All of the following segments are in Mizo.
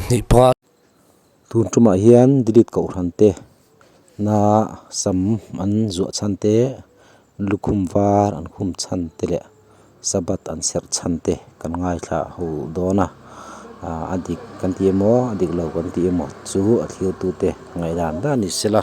25. Tun tumah hian Delete Kohhran te na sam an zuah chhan te, lukhum var an khum chhan te leh Sabbath an serh chhan te kan ngaithla ho dawn a, a dik kan ti emaw a dik lo kan ti emaw chu a thirtute ngaihdan dan ni sela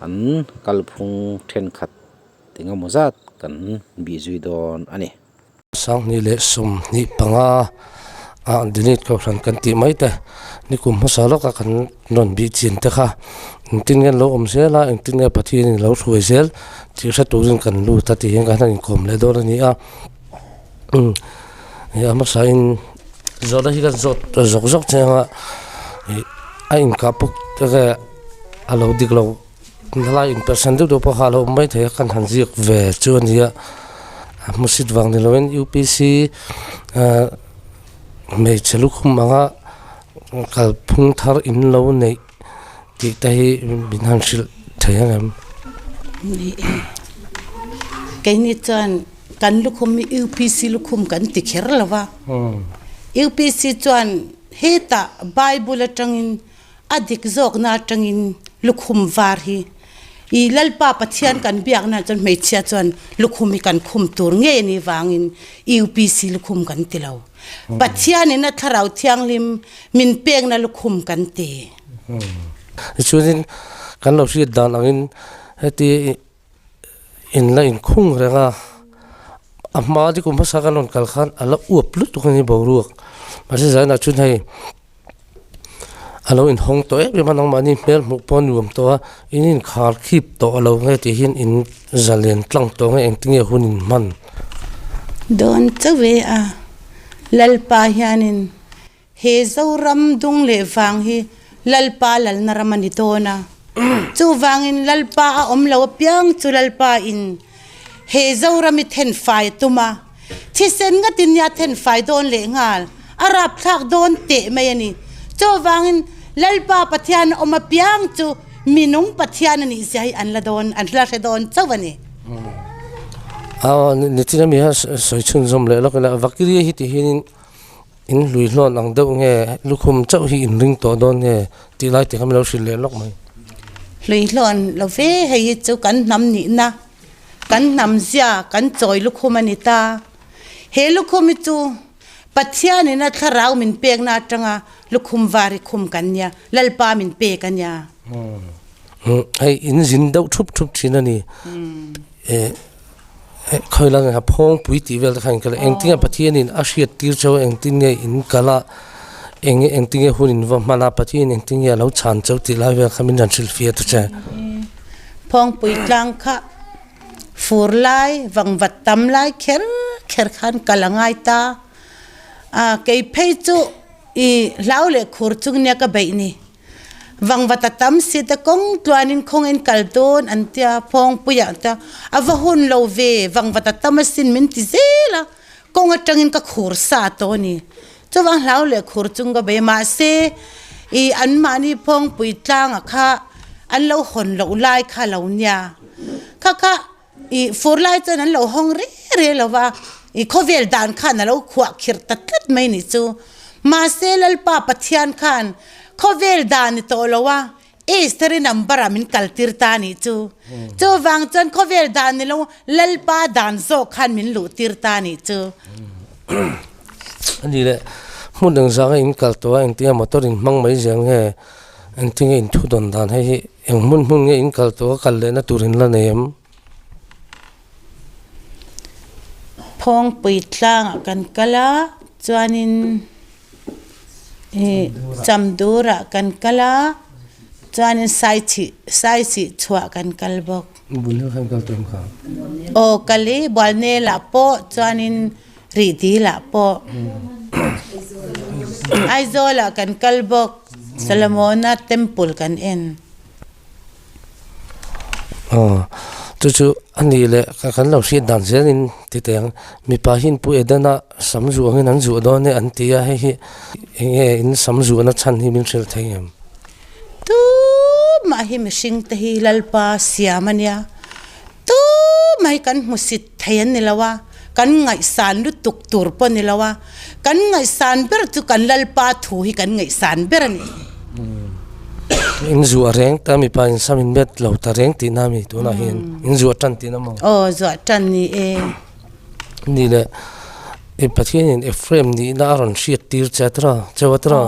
an kalphung thenkhat engemaw zat kan bih zui dawn a ni. 2025 ah delete kohhran kan tih mai te nikum hmasa lawka kan rawn bih chin te kha engtin nge an lo awm zel a engtin nge Pathian in lo hruai zel tih hre turin kan lut a tihian kan han inkawm leh dawn a ni a umm a hmasa in zawhna hi kan zawt zawk zawk che anga ih a inkah puk te a lo dik lo. Helai in percent deuh deuh pawh kha a lo awm mai thei a kan han ziak ve chu a ni a a hmusit vang ni lovin upc ah hmeichhe lukhum anga kalphung thar in lo neih tih te hi min han hrilh thei ang em? Keini chuan kan lukhum hi upc lukhum kan ti kher lo va upc chuan hetah bible atangin A dik zawkna atangin lukhum var hi i Lalpa Pathian kan biakna chuan hmeichhia chuan lukhum hi kan khum tur ngei a nih vangin UPC lukhum kan ti lo. Pathianin a Thlarau Thianghlim min pekna lukhum kan ti. Tichuanin kan lo hriat dan angin heti in la inkhung reng a, a hma dikum hmasa kan rawn kal khan a la uap lutuk a ni boruak. Mahse zainah chuan hei A lo inhawng tawh em em a, nangmahni hmel hmuh pawh a nuam tawh a, in inkhar khip tawh a lo nge tih hian in zalen tlang tawh nge engtinge hun in hman? Dawn chauh e a, Lalpa hianin he Zoram dung leh vang hi Lalpa lalna ram a ni dawn a, chuvangin Lalpa a awm lo apiang chu Lalpa in he Zoram i thenfai a tum a, Thisen ngatin nia thenfai dawn leh nghal a rapthlak dawn teh mai a ni. Chuvangin Lalpa Pathian a awm apiang chu minung Pathian a nih zia hi an la dawn, an la hre dawn chauh a ni. Aw, nitin ami hian sawi chhunzawm leh lawk ila, Vakiria hi ti hianin in hlui hlawn ang deuh nge, lukhum chauh hi in ring tawh dawn nge tih lai te kha min lo hrilh leh lawk mai. Hlui hlawn lo ve, hei hi chu kan hnam nihna Kan hnam zia kan chawi lukhum a ni ta. He lukhum hi chu Pathianin a thlarau min pekna atanga lukhum var hi khum kan nia, Lalpa min pek a nia. Hei in zin deuh thup thup thin a ni. Khawi la nge phawngpui tih vel te kha in kal a, engtin nge Pathianin a hriat tir cheu a, engtin nge in kal a, eng engtin nge hun in va hman a, Pathianin engtin nge a lo chhan cheu tih lai vel kha min rawn hrilhfiah ta che. Phawngpui tlang kha fur lai vangvat tam lai kher kher khan kal a ngai ta. A kei phei chu i hlau leh khur chung nia ka beih ni. Vangvat a tam si te kawng tluanin khawngin kal dawn an tia Phawngpuiah te a va hun lo ve vangvat a tam asin min ti zel a, kawng atangin ka khur sa tawh a ni. Chuvang hlau leh khur chung ka bei mahse i anmahni Phawngpui tlanga kha an lo hawn loh lai kha lo nia. Kha kha i fur lai chuan an lo hawng re re lo va, i khawvel dan khan a lo khuah khirh ta tlat mai nih chu. Mahse Lalpa Pathian khan khawvel dan ni tawh lo a, Esther-i number ah min kal tir ta nih chu. Chuvang chuan khawvel dan ni lo Lalpa dan zawk khan min luh tir ta nih chu. A ni le, hmun eng zanga in kal tawh a, engtinge motor in hmang mai zel nge, engtinge in thu dawn dan hei hi, eng hmun hmun nge in kal tawh a, kal lehna tur in la nei em? Phawngpui tlangah kan kal a, chuanin Ih Chamdurah kan kal a, chuanin Saichih Saichih chhuah kan kal bawk. Bualnel khan kal tawh em kha? Aw kal i, Bualnelah pawh chuanin Rihdilah pawh. Aizawlah kan kal bawk, Solomona temple kan en. Aw, chu chu a nih leh kan lo hriat dan zelin ti teh ang, mipa hian Pu Edena sam zuh angin an zuh dawn e an ti a, hei hi eng nge in sam zuhna chhan hi min hrilh thei em? Tumah hi mihring te hi Lalpa siam a nia, tumah hi kan hmusit thei an ni lo a, Kan ngaihsan lutuk tur pawh ni lo a, kan ngaihsan ber chu kan Lalpa thu hi kan ngaihsan ber a ni. In zuah reng ta mipa in sam in met lo ta reng tihna mi tunah hian in zuah tan tihna maw? Aw zuah tan ni e. Ni le i Pathianin Ephraim nihna a rawn hriat tir che a tira cheu a tira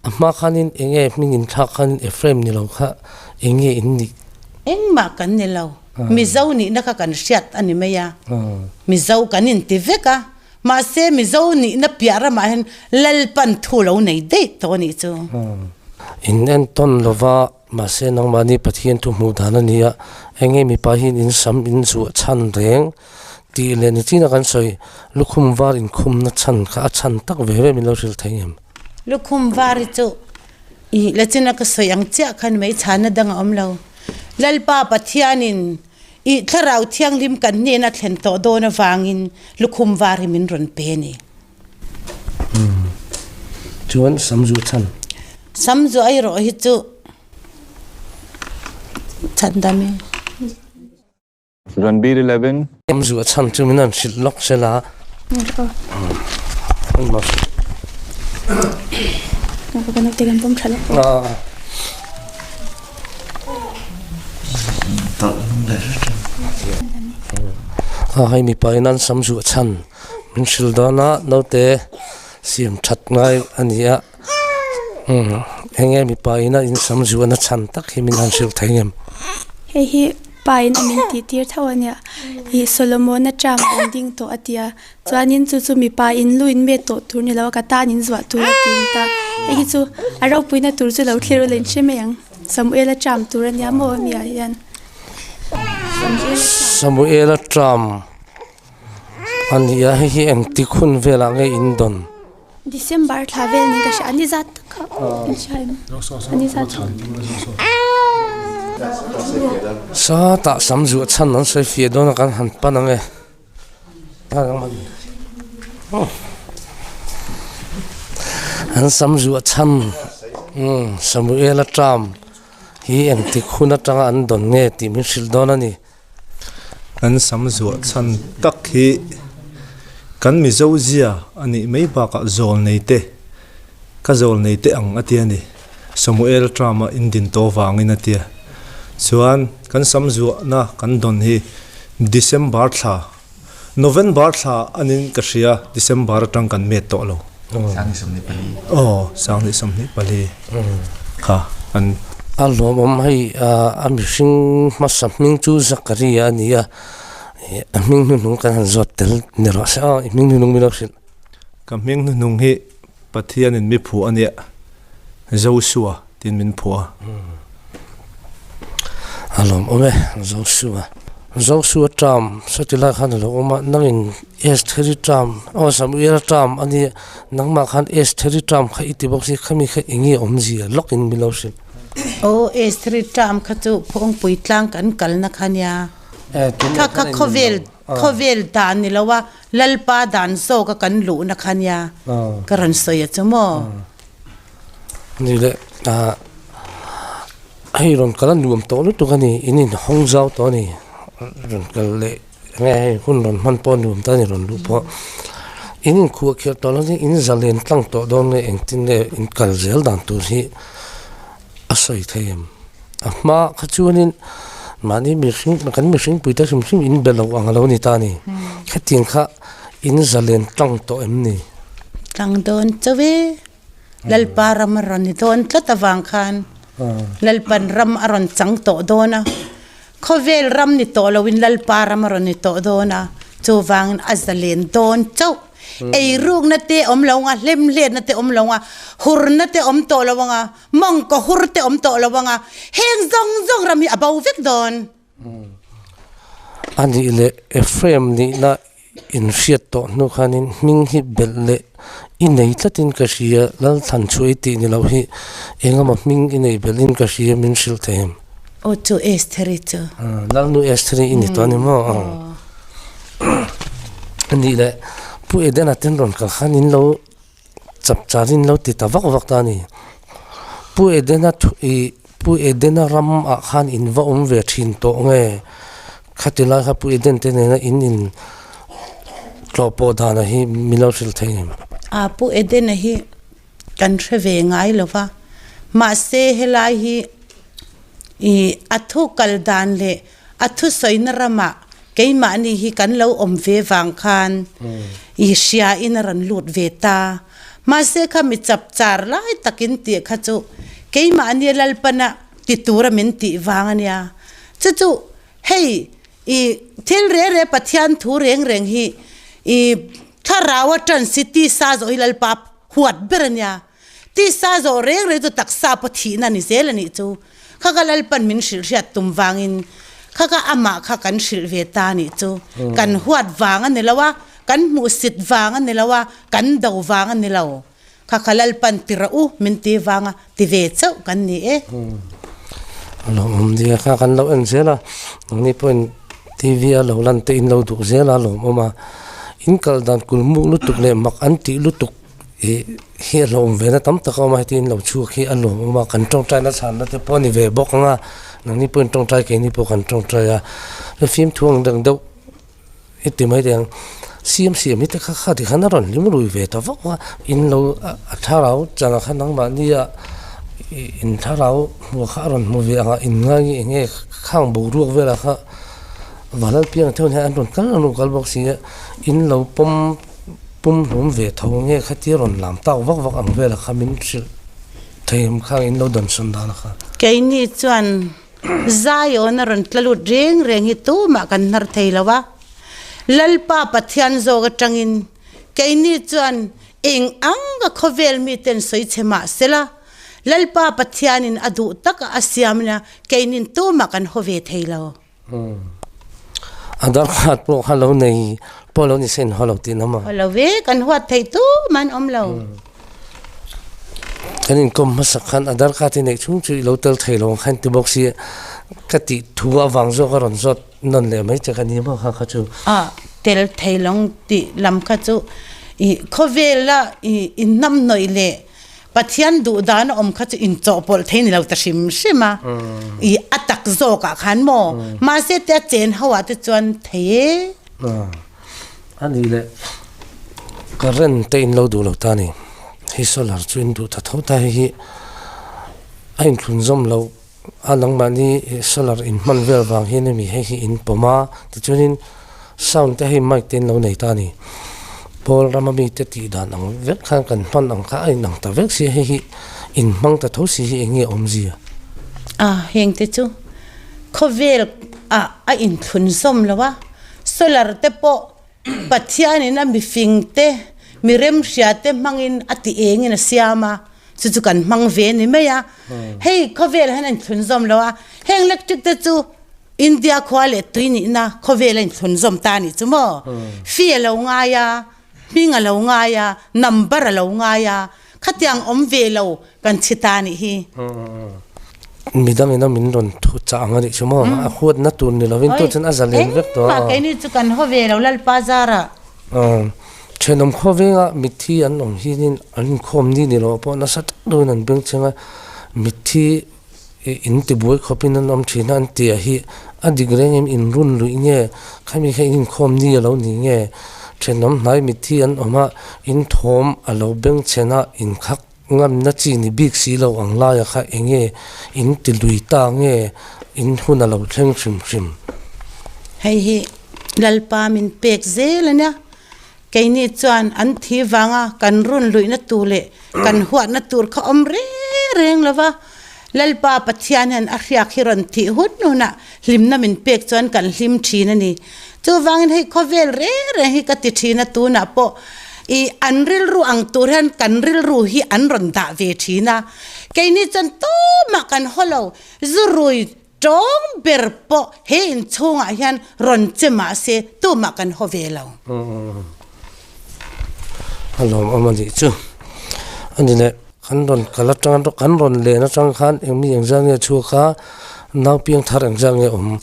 a hma khanin eng nge hming in thlak khanin Ephraim ni lo kha eng nge in nih? Engmah kan ni lo. Mizo nihna kha kan hriat a ni mai a, Mizo kan inti vek a, mahse Mizo nihna piah ramah hian Lalpan thu lo nei daih tawh a nih chu. In entawn lova, mahse nangmahni Pathian thu hmuh dan a ni a, enge mipa hian in sam in zuah chhan reng tih leh nichina kan sawi lukhum var inkhumna chhan kha a chhan tak ve ve min lo hrilh thei em? Lukhum var hi chu ih la china ka sawi ang chiah khan mai chhanna dang a awm lo. Lalpa Pathianin i Thlarau Thianghlim kan hnena thlen tawh dawn avangin lukhum var hi min rawn pe a ni. Chuan Samzu chhan. Samzu erawh hi chu chhan dam e. Ranbir 11. Samzu a chhan chu min han hrilh lawk sela. A hei mipa in an samzu a chhan min hrilh dawn a naute siam that ngai a ni a eng nge mipa ina in samzu a na chhan tak hi min han hrilh thei ngem. Hei hi pa in a min tih tir tho a nia ih Solomon-a term a in ding tawh a tia chuanin chu chu mipa in lu in met tawh tur ni lo a ka tan in zuah tur a ti ta hei hi chu a ropuina tur chu lo thlir ula in hre mai ang Samuel-a term tur a nia maw ami ah hian. Samuel-a term a ni a hei hi engtik hun velah nge in dawn? December thla vel niin ka hria a ni zat tak kha in hria em a ni zat Sawtah sam zuah chhan an sawi fiah dawn a kan han pan ang e an sam zuah chhan Samuela term hi engtik hun atanga an dawn nge tih min hrilh dawn a ni. Kan sam zuah chhan tak hi kan Mizo zia a nih mai bakah zawl nei te, ka zawl nei te ang a ti a ni. Samuel term a indin tawh vangin a ti a. Chuan kan sam zuahna kan dawn hi December thla, November thla anin ka hria, December atang kan met tawh lo. Aw, Sanghnih sawmhnih pali kha kan. A lawmawm hei a mihring hmasa hming chu Zakaria a ni a, a hming hnuhnung kan han zawt tel ni rawh se aw, i hming hnuhnung min lo hrilh. Ka hming hnuhnung hi Pathianin mi phuah a nia, Joshua tiin min phuah a. A lawmawm e, Joshua. Joshua term sawti lai khan a lo awm a, nangin Estheri term, aw Samuela term a nia, nangmah khan Estheri term kha i ti bawk si, khami kha eng nge awmzia lawkin min lo hrilh. Aw Estheri term kha chu Phawngpui tlang kan kalna kha nia, kha kha khawvel khawvel dan ni lo a, Lalpa dan zawka kan luhna kha nia ka rawn sawi a chu maw. Ni le ah hei rawn kal a nuam tawh lutuk a ni in in hawng zau tawh a ni rawn kal leh nge hei hun rawn hman pawh a nuam ta a ni rawn luh pawh in inkhuah kherh tawh lo in zalen tlang tawh dawn nge engtin nge in kal zel dan tur hi a sawi thei em a hma kha chuanin mahni mihring kan mihring puite hrim hrim in be lo ang a lo ni ta a ni hetiang kha in zalen tlang tawh em ni. Tlang dawn chauh e. Lalpa ram a rawn ni dawn tlat avang khan Lalpan ram a rawn chang tawh dawn a, khawvel ram ni tawh loin Lalpa ram a rawn ni tawh dawn a, chuvangin a zalen dawn chauh. Eirukna te awm lo anga, hlemhletna te awm lo anga, hurna te awm tawh lo anga, mawngkaw hur te awm tawh lo anga, heng zawng zawng ram hi a bo vek dawn. A nih leh Ephraim nihna inhriat tawh hnu khanin hming hi belh leh i nei tlatin ka hria, Lalthlan chu ei tih ni loh hi engemaw hming i nei belhin ka hria min hrilh thei em? Aw chu Estheri chu. Lalnu Estheri i ni tawh a ni maw? A nih leh Pu Edena ten rawn kal khan in lo Chap charin lo ti ta vak vak ta a ni. Pu Edena thu ih Pu Edena ram ah khan in va awm ve thin tawh nge? Khati lai kha Pu Eden te nena in in tlawh pawh dana hi min lo hrilh thei em? A Pu Edena hi kan hre ve ngai lo va, mahse helai hi i a thu kal dan leh a thusawina ramah keimahni hi kan lo awm ve vang khan i hria in a rawn lut ve ta. Mahse kha mi chap char lai takin tih kha chu keimahni Lalpana ti tura min tih vang a nia. Chu chu hei i thil re re Pathian thu reng reng hi i thlarau atan si tisa zawh hi Lalpa huat ber a nia. Tisa zawh reng reng chu taksa pawh thihna ni zel a nih chu. Kha ka Lalpan min hrilh hriat tum vangin kha ka amah kha kan hrilh ve ta a nih chu. Kan huat vang a ni lo a, kan hmuhsit vang a ni lo a, kan do vang a ni lo. Kha ka Lalpan ti rawh u min ti vanga ti ve chauh kan ni e. A lo awm nia kha kan lo en zel a, nangni pawhin TV a lo lan te in lo duh zel a lawmawm a. In kal dan kulmuk lutuk leh mak an tih lutuk. Ih hi a hlawm ve na tam tak a awm a heti in lo chhuak hi a lawm awm a kan tawngtai na chhan na te pawh a ni ve bawk ang a nangni pawhin tawngtai keini pawh kan tawngtai a hei fimthu ang dang deuh i ti mai thei ang siam siam hi te kha kha ti khan a rawn hlim rui ve ta vak a in lo a thlarau chang ah khan nangmahni ah in thlarau hmuh kha a rawn hmu ve ang a in ngai nge eng nge khang boruak velah kha Vanlalpianga te hun hian an rawn kal an rawn kal bawk si a in lo pawm. Pum hlum ve tho nge khatia rawn lam tak vak vak ang vela kha min hrilh thei em kha in lo dawn sawn dan a kha. Keini chuan Zion a rawn tla lut reng reng hi tumah kan hnar thei lo a, Lalpa Pathian zawk atangin keini chuan eng ang a khawvel miten sawi che mah sela, Lalpa Pathianin a duh taka a siamna keinin tumah kan haw ve thei lo. Adar khat pawh kha lo nei pawh lo ni se in haw lo tih nawm a. Haw lo ve, kan huat theih tu man awm lo. Kan inkawm hmasak khan adar khat hi neih chhung chu i lo tel thei lo ang khan ti bawk si ka tih thu avang zawk a rawn zawt nawn leh mai che ka ni maw kha kha chu. A tel thei lo ang tih lam kha chu i khawvel a i inhnamhnawih leh Pathian duh dan a awm kha chu inchawhpawlh thei ni lo ta hrim hrim a, i a tak zawk ah khan maw? Mahse tia chen ho ah te chuan thei e. A nih leh current te in lo duh lo ta ni, hei solar chu in duh ta tho ta hei hi a inthlun zawm loh a nangmahni solar in hman vel vang hian hemi hei hi in pawm a tichuanin sound te hei mic te in lo nei ta a ni pawl rama mite tih dan ang vek khan kan hman ang kha a inang ta vek si a hei hi in hmang ta tho si hi eng nge awmzia. A heng te chu khawvel ah a inthlun zawm lo a solar te pawh Pathianin a mifing te mi remhria te hmangin a ti engin a siam a. Chu chu kan hmang ve ni mai a, hei khawvel hian a inthlunzawm lo a, heng electric te chu India khua leh tui nihna khawvel a inthlunzawm ta a nih chu maw? Fee a lo ngai a, hming a lo ngai a, number a lo ngai a, khatiang awm ve lo kan chhi ta a nih hi. Midang ina min rawn thu chah ang a nih chu maw? A huatna tur ni lovin tu chuan a zalen vek tawh a. Engmah keini chu kan haw ve lo Lalpa zarah. Thenawm khawvenga mitthi an awm hianin an inkhawm ni ni loh pawh nasa tak deuhin an beng cheng a, mitthi in tibuai khawpin an awm thin a an tih ah hi a dik reng em in run luih nge khami kha in inkhawm ni a lo ni nge thenawm hnai mitthi an awm a in thawm a lo beng chhen a in khak ngamna chi ni bik si lo ang laia kha eng nge in ti lui ta nge in hun a lo thleng hrim hrim. Hei hi Lalpa min pek zel a nia. Keini chuan an thi vanga kan run luihna tur leh kan huatna tur kha awm reng reng lo va, Lalpa Pathian hian a hriak hi rawn thih hun hunah hlimna min pek chuan kan hlim thin a ni. Chuvangin hei khawvel reng reng hi ka ti thin a, tunah pawh i an rilru ang tur hian kan rilru hi an rawn dah ve thin a. Keini chuan tumah kan haw lo, zurui Tawng ber pawh he inchhungah hian rawn che mah se tumah kan haw ve lo. A lawmawm a nih chu. A ni leh, kan rawn kal atang kan rawn len atang khan engmi engzah nge chhuak a, nau piang thar engzah nge awm,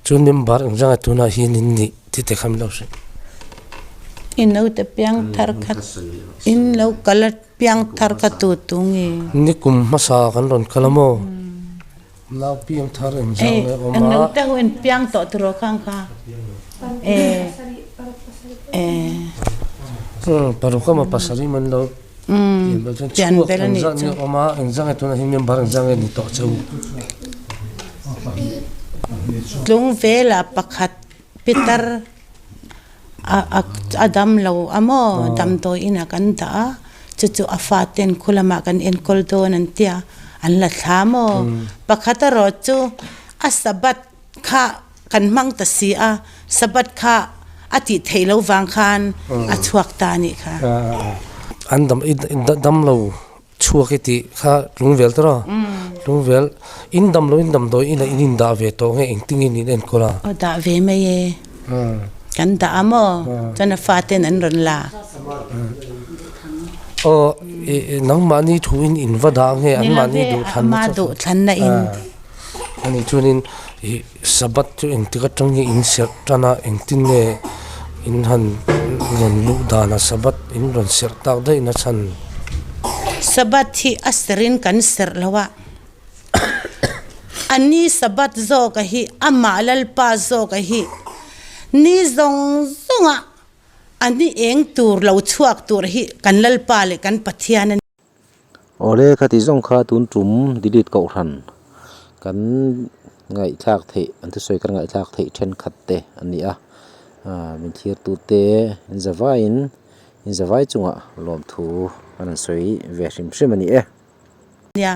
chuan member engzah nge tunah hian in nih tih te kha min lo hrilh. I naute piang thar kha in lo kal a piang thar kha tu tu nge? Nikum hmasa kan rawn kal a maw? Nau piang thar eng zang nge awm a. Eng lo te ho in piang tawh tur aw khang kha. E. E. Paruk emaw pasarih emaw an lo pian belh chuan chhuak engzah nge awm a, engzah nge tunah hian member engzah nge ni tawh che u. Tlung velah pakhat pitar a dam lo a maw damdawi inah kan dah a, chu chu a faten khu lamah kan enkawl dawn an tia an la thla maw. Pakhat erawh chu a sabbath kha kan hmang ta si a, Sabbath kha a tih theih lo vang khan a chhuak ta a nih kha. An dam i dam lo chhuak i tih kha tlungvel ta rawh. Tlungvel in dam lo in damdawi inah in indah ve tawh nge engtin nge in in enkawl a? Aw dah ve mai e. Kan dah a maw? Chuan a faten an rawn la. Aw nangmahni thu in in va dah nge anmahni duhthlanna chu? Ama duhthlanna in. Ani chuanin ih Sabbath chu engtik atang nge in serh tan a, engtin nge in han rawn luh dan a Sabbath in rawn serh tak daih na chhan? Sabbath hi a serh in kan serh lo a, a ni Sabbath zawk a hi amah Lalpa zawk a hi ni zawng zawng a a ni eng tur lo chhuak tur hi kan Lalpa leh kan Pathian a ni. Awle khati zawng kha tun tum delete kohhran kan ngaihthlak theih an thusawi kan ngaihthlak theih thenkhat te a ni a ah min thlir tu te in zavaiin in zavai chungah lawmthu an han sawi ve hrim hrim a ni e. Nia.